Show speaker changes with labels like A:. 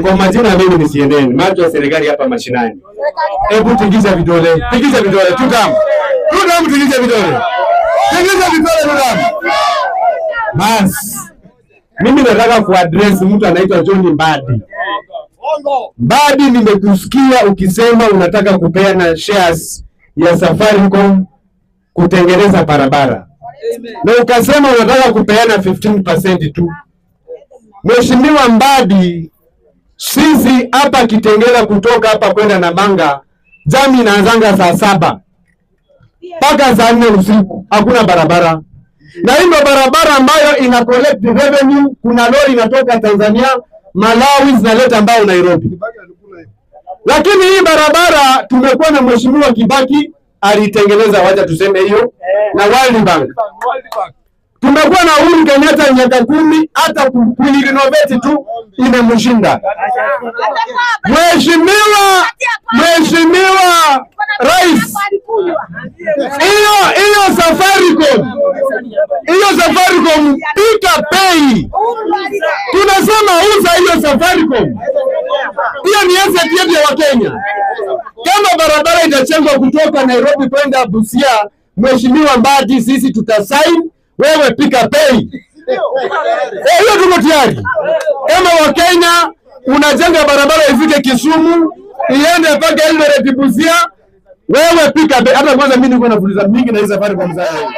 A: Kwa majina mimi ni CNN, macho ya serikali hapa mashinani. Hebu tingiza vidole, tingiza vidole, tutam. Tutam, tingiza vidole. Tingiza vidole tutam. Bas. Mimi nataka kuaddress mtu anaitwa John Mbadi. Mbadi, nimekusikia ukisema unataka kupeana shares ya Safaricom kutengeneza barabara. Na ukasema unataka kupeana 15% tu. Mheshimiwa Mbadi, sisi hapa Kitengela kutoka hapa kwenda Namanga, jami inaanzanga saa 7 mpaka saa 4 usiku, hakuna barabara. Na hiyo barabara ambayo ina collect revenue, kuna lori inatoka Tanzania, Malawi zinaleta mbao Nairobi. Lakini hii barabara tumekuwa na Mheshimiwa Kibaki alitengeneza, wacha tuseme hiyo, na World Bank. Tumekuwa na Uhuru Kenyatta miaka 10, hata kuirenovate tu imemshinda. Mheshimiwa Rais, hiyo Safaricom, hiyo Safaricom pika pay. Tunasema uza hiyo Safaricom. Hiyo ni asset yetu ya Wakenya. Kama barabara itachengwa kutoka Nairobi kwenda Busia, Mheshimiwa Mbadi, sisi tutasign, wewe pika pay. Hiyo tuko tayari. Kama Wakenya unajenga barabara ifike Kisumu, iende mpaka Eldoret Busia, wewe pika pay. Hata kwanza mimi niko nafuliza mingi na hii Safaricom sana.